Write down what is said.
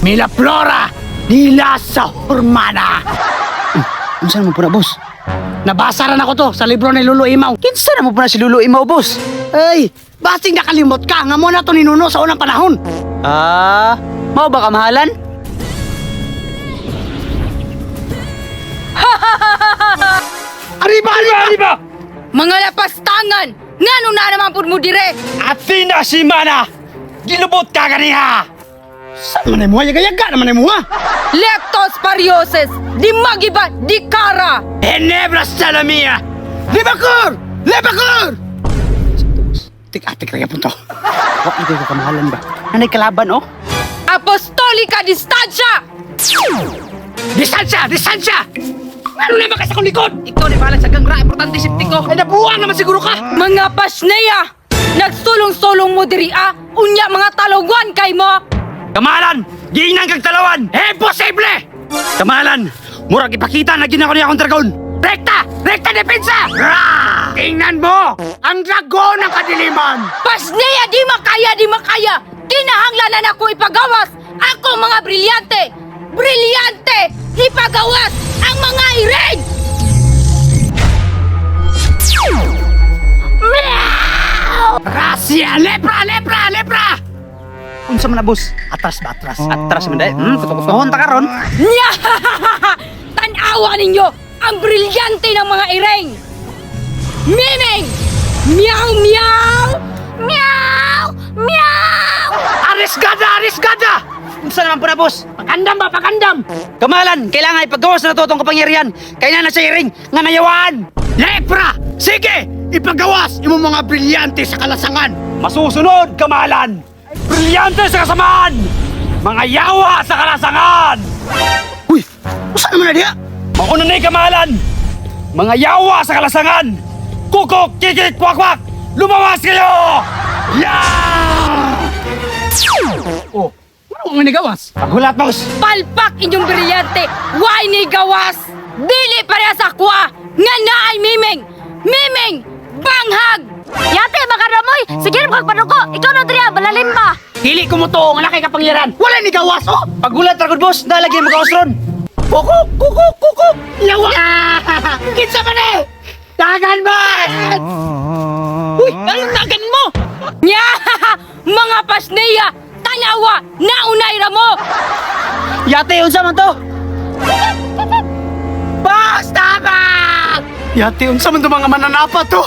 Mila Flora! Dila sa Hurmana! Unsa naman po na, boss? Nabasa ra nako to sa libro ni Lolo Imaw. Kinsa naman po na si Lolo Imaw, boss? Ay, basing nakalimot ka nga mo na to ni Nuno sa unang panahon. Ah, mao ba kamahalan? Arriba, arriba, arriba! Mga lapastangan! Ngano na naman pud mo dire? Athena Simana! Gilubot ka ganiha! Saan man mo? Yaga-yaga naman mo ha? Leptos parioses! Di magiba, di kara! Henebra Salamia! Libakur! Libakur! Tik-atik rin po to. Wa na kayo kamahalan ba? Nanay kalaban, oh. Apostolika distansya! Distansya! Distansya! Ano naman ka sa kong likod? Ikaw ni bahala sa gangra, importante safety ko. Ay, nabuwang naman siguro ka! Mga pasneya! Nagsulong-sulong mo diri ah! Unya mga talawan kay mo! Kamahalan! Giingnan kag talawan! Imposible! Kamahalan! Murag ipakita na ginako niya akong dragon! Rekta! Rekta depensa! Rah! Tingnan mo! Ang dragon ng kadiliman! Pasneya di makaya, di makaya! Kinahanglan na nako ipagawas ako mga brilyante! Brilyante! Ipagawas ang mga iring! Rasya! Lepra! Lepra! Lepra! Unsa man na, boss? Atras ba? Atras? Atras man dai. Tutok-tutok ta karon. Nya! Tanawa ninyo ang brilyante ng mga iring! Miming! Meow meow! Meow! Meow! Aris gada! Aris gada! Unsa naman po na, boss? Pagandam ba? Pagandam! Kamahalan, kailangan ipagawas na to itong kapangyarihan. Kaya na sa iring nga nayawaan. Lepra! Sige! Ipagawas imong mga brilyante sa kalasangan! Masusunod, kamahalan! Brilyante sa kasamaan! Mga yawa sa kalasangan! Uy, usa naman na diha? Mauna na kamahalan! Mga yawa sa kalasangan! Kukok, kikik, kwak-kwak! Lumawas kayo! Yeah! Oh, ano ang nagawas? Paghulat, boss! Palpak inyong brilyante! Why ni gawas? Dili pareha sa kuha! Nga naay miming! Miming! Banghag! Yate, makaramoy! Sige na pagpanuko! Ikaw na diri, balalim ba? Dili ko mo to, ang laki kapangyarihan! Wala ni gawas, oh! Paghulat ra gud, boss, nalagi mo gawas ron. Kukok, kukok, kukok! Yawa! Kinsa man eh! Dagan ba? Uy, anong nagan mo? Nya! Mga pasneya! Tanawa! Naunay ra mo! Yate, unsa man to? Basta ba? Yate, unsa man to mga mananapa to?